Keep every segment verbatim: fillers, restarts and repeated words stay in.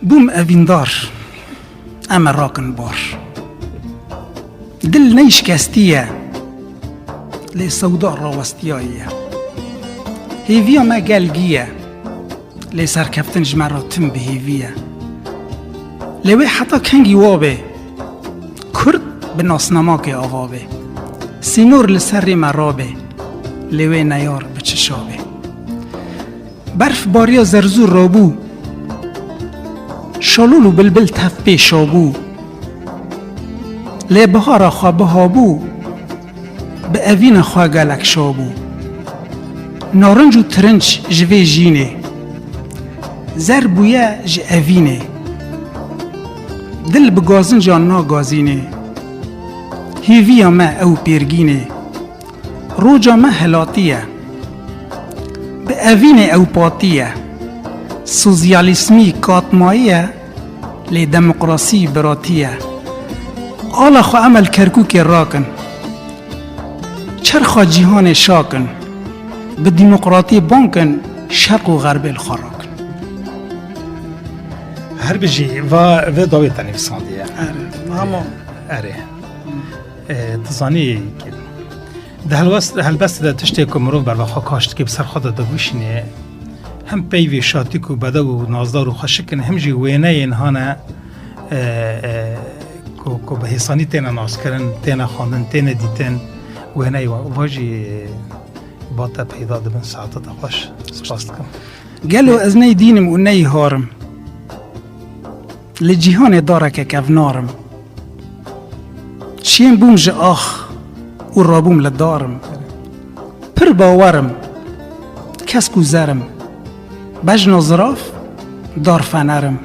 Bûm evîndar, em ê rakin bar. Dil neyşkestî ye, lê sewda rawestiyaye. Hêviya me gelgî ye, lê serkeftin ji me re tim bi hêvî ye. Lê wê heta kengî wa bê? Kurd bi nasnamakê ava bê. Sînor li ser rê me rabê, lê wê neyar bi çi şa bê? Berf bariya zerzû rabû, şalûl û bilbil tev pê şabû. Lê bihara xwe bihabû, bi evîna xwe gelek şabû. Narinc û tirinç ji vê jînê, zer bûye ji evînê. Dil bi gazincan nagazînê, hêviya me ew pêrgînê. Roca me helatî ye. Bi evînê ew patî ye. Sosyalîsmî katmayî ye, lê demokrasî biratî ye. Ala xwe em li Kerkûkê rakin. Çerxa cîhanê şakin. Bi demokratî bankin, şerq û xerbê li xwe rakin. Her bijî, va vê dawê te nivîsandiye. Erê, hema. Erê. E, tu zanî ki di helwest-, helbestê de tiştê ku mirov berve xwe kaş dike, bi ser xwe de dibûşîne, hem peyvê şatîk û bedew û nazdar û xweşik in, hem jî wêneyên hane, e, e, ku, ku bi hêsanî têne naskirin, têne xwendin, têne dîtin, wêneyê wa, va jî, e, ba te peyda dibin, saeta te xweş. Spas dikim. Gelo ez ney dînim û ney harim? Li cîhanê dareke kevnar im. Çiyên bûm ji ax û rabûm li dar im. Pir bawer im, kesk û zer im. Bejna ziraf, dar fener im.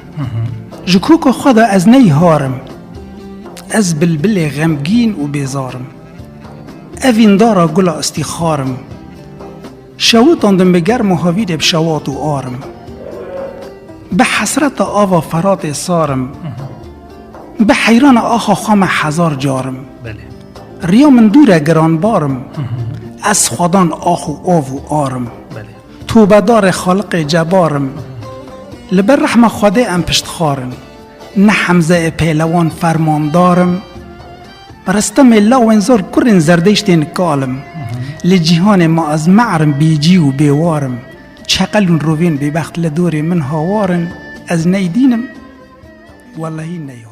Ji koka xwe de ez ney har im. Ez bilbilê xemgîn û bêzar im. Evîndara gula îstîxar im. Şewitandim bi germ û havîrê bi şewat û arim. Bi hesreta ava Feratê sarim. Bi heyrana axa xwe me hezar carim. Belê. Riya min dûr e giranbarim. Ez xwedan ax û av û arim. Belê. Tobedarê Xaliqê cebarim. Li ber rehma Xwedê em piştxarin. Ne Hemzeyê pêlewan fermandarim. Restemê lawên zor kurên zerdeştên kalim. Li cîhanê ma ez me'rim bêcî û bêwarim. Çeqel û rovên bêbext li dorê min hawarin. Ez neydînim, wellehî neyom.